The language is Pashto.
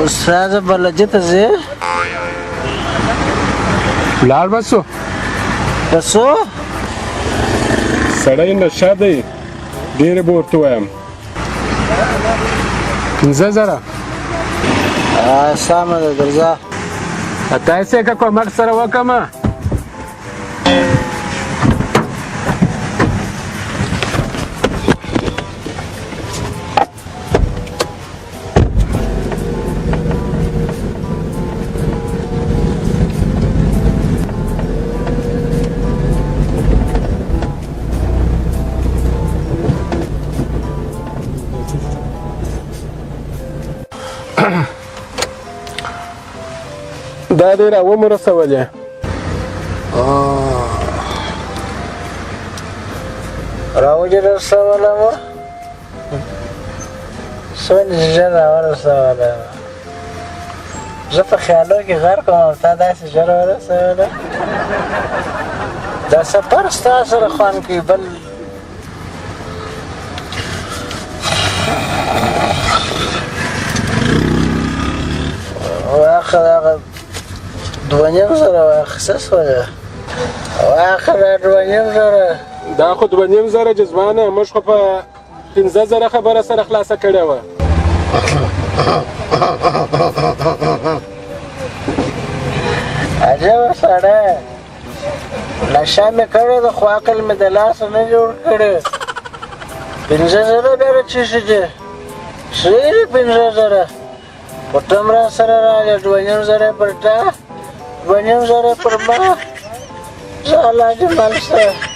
استاد بلجه ته ځې؟ لاړ به سو. په څو؟ سړی نشه دی، ډېرې به ورته ووایم. 5000. سمه ده، درځه. تاسې که کومک سره وکړم. دا دې را ومو رسولې. راوجې رسولم، څونه ژر راورسولم. زه په خیالو کې غرق وم او تا داسې ژر ورسوله. دا سفر ستا سره خوند کوي، بل واخله هغه 2500 واخیسته سوله. واخله 2500. دا خو 2500 جزوانه، موږ خو په 5000 خبره سره خلاصه کړې وه. عجبه سړی، نشه مې کړې ده خو عقل مې د لاسه نه جوړ کړی. 5000 بیا د څه شي دي؟ څه دي 5000؟ خو ته هم راسره راغلې، 2500 یې پر تا، 2500 یې پر ما. ځه الله دې مل شه.